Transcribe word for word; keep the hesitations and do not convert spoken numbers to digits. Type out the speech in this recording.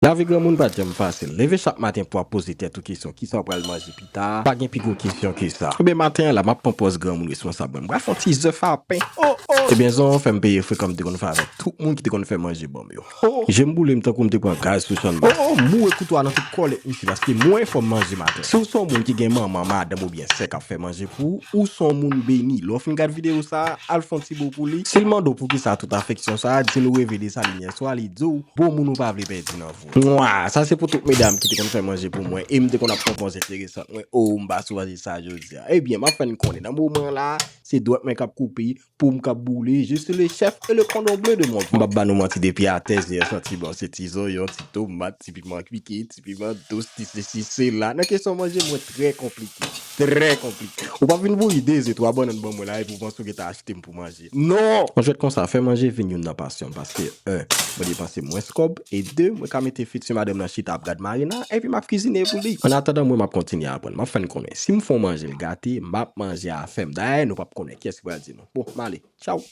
Lavi granmoun pa t janm fasil. Leve chak maten pou w ap poze tèt ou kesyon, kisa w pral manje pita? Pa gen pi gwo kesyon ke sa. Ebyen, maten an la, m ap pran pòz granmoun responsab mwen. M pral fè yon ti zèf a pen. Oh, oh! Ebyen, zon fè m peye frekan m te konn fè avèk tout moun ki te konn fè manje ban m yo. Oh, oh! Je m boule m tankou m te pran gaz sou chann bas. Oh, oh! M boure kouto a nan tout kòlèt misye, paske mwen fò m manje maten. Si w se yon moun ki gen manman, madanm oubyen sè k ap fè manje pou ou, ou se yon moun beni. Lè w fin gad videyo sa a, al fè yon ti bo pou li. Si l mande w poukisa tout afeksyon sa a, di l ou reve Desalin yèswa, li di w, bon moun ou pa vle pèdi nan vi w. Mwa, sa se pou tout medam ki te konn fè manje pou mwen, e m te konn ap pran pòz enteresan mwen, o, m pa sou pase sa jodi a. Ebyen, m ap fè n konnen, nan moman la, se dwèt mwen k ap koupe, po m k ap boule, je suis le chef et le cordon bleu de mon vie. M p ap ba nou manti, depi atè, je santi bon, se ti zonyon, ti tomat, ti piman pike, ti piman dous, ti sesi, sela. Nan kesyon manje, mwen trè konplike. Trè konplike. Ou p ap vin bouyi de ze, twa bannann ban mwen la, epi w panse w gentan achte m pou manje. Non! An jwèt konsa, fè manje vin youn nan pasyon m, paske, en, mwen depanse mwens kòb, e de, mwen ka mete fiti madanm nan chita ap gad Marina, epi m ap kizine pou li. Annatandan, mwen, m ap kontinye aprann. M ap fè n konnen. Si m fè yon manje, l gate, m ap manje afè m. Dayè, nou p ap konnen kiyès ki pral di nou. Bon, m ale. Tchaw!